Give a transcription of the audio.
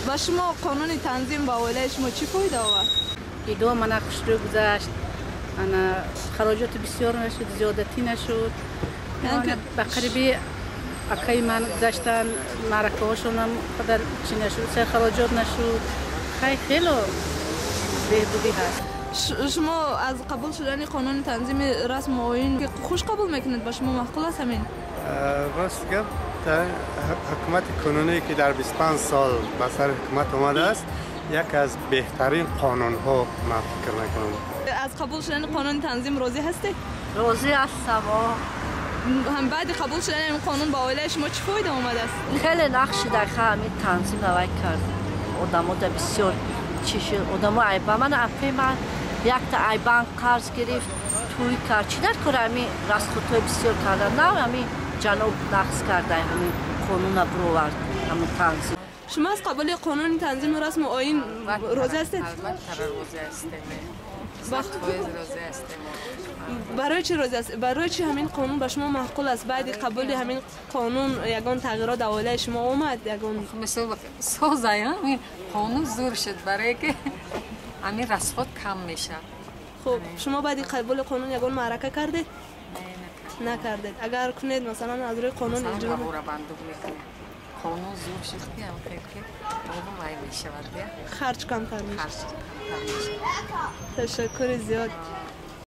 Ба шумо қонуни танзим ба оилаи шумо чӣ фоида овард? Идо мана хушрӯ гузашт, ана хароҷоти бисёр нашуд, зиёдатӣ нашуд. Ба қариби акаи ман гузаштан, маъракаҳошонам қадар чӣ нашуд, се хароҷот нашуд. Хай, хело беҳбудӣ ҳаст. Шумо аз қабул шудани қонуни танзими расму оин хуш қабул мекунед? Ба шумо маъқул аст ҳамин? Рост гап, дар ҳукумати кунунӣ, ки дар 25 сол ба сари ҳукумат омадааст, яке аз беҳтарин қонунҳо ман фикр мекунам. Аз қабул шудани қонуни танзим розӣ ҳастед? Розӣ ҳастам. Ҳам баъди қабул шудани ин қонун ба оилаи шумо чӣ фоида омадааст? Хеле нақши дар ҳамин танзим навай кард. Одамо да бисёр чӣ шуд, одамо айба ман апе ман якта айбан қарз гирифт, тӯй кард. Чӣ дар кор ҳамин расходҳои бисёр кардан? На, ҳамин ҷаноб нақз карда, ҳамин қонуна бировард, ҳамин танзим. Шумо аз қабули қонуни танзими расму оин розӣ ҳастед? Албатта, розӣ ҳастем. 100% розӣ ҳастем. Барои чӣ розӣ аст? Барои чӣ ҳамин қонун ба шумо маъқул аст? Баъди қабули ҳамин қонун ягон тағйирот дар оилаи шумо омад, ягон? Мисол, созай ҳамин қонун зур шуд, барое ки ҳамин расход кам мешавад. Хуб, шумо баъди қабули қонун ягон маърака кардед? Накардед. Агар кунед, масалан, аз рӯи қонун иҷро бандук мекунем. Қонун зур шуд, ки ҳам хел ки вай мешавад. Харҷ камтар мешавад. Ташаккури зиёд.